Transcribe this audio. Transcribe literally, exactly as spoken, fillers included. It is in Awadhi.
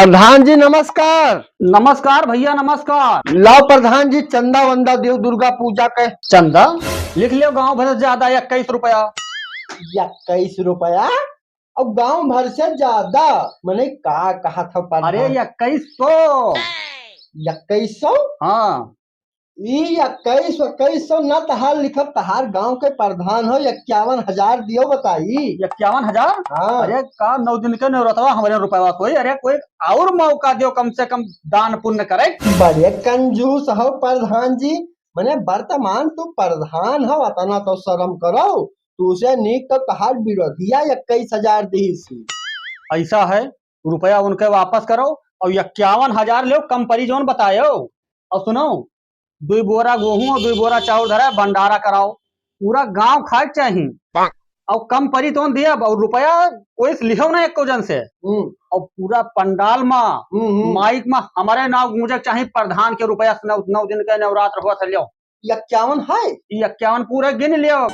प्रधान जी नमस्कार। नमस्कार भइया, नमस्कार। लाओ प्रधान जी, चंदा वंदा देव दुर्गा पूजा के। चंदा? लिख लेव, गाँव भर से ज्यादा, इक्कीस रुपया। इक्कीस रुपया? अउ गाँव भर से ज्यादा? मने का कहत हव प्रधान? अरे, इक्कीस सौ। इक्कीस सौ? हाँ। ई इक्कीस, इक्कीस सौ न तहार लिखब, तहार गाँव के प्रधान हो, इक्यावन हजार दियो बताई। इक्यावन हजार? हाँ। अरे का नौ दिन के नवरतवा हमरे रुपया कोई, अरे कोई और मौका दियो कम से कम दान पुण्य करे। बड़े कंजूस हो प्रधान जी, मने वर्तमान तू प्रधान हो, अतना तो शर्म करो, तू से नीक तो तहार विरोधिया इक्कीस हजार दिहिस। ऐसा है, रुपया उनके वापस करो और इक्यावन हजार लेव, कम परी जौन बतायो। और सुनो, दुई बोरा गेहूं और दुई बोरा चाउर धरा, भंडारा कराओ, पूरा गांव खाए के चाही। और कम परी तौन दिया, और रुपया कोई से लिहो ना एको जन से। हम्म। और पूरा पंडाल मा, हम्म, हम्म। माइक मा हमारे नाव गूंजे के चाही, प्रधान के रुपया से नौ, नौ दिन के नवरात्र हुआ से लियो। इक्यावन है? ई इक्यावन पूरा गिन लियो।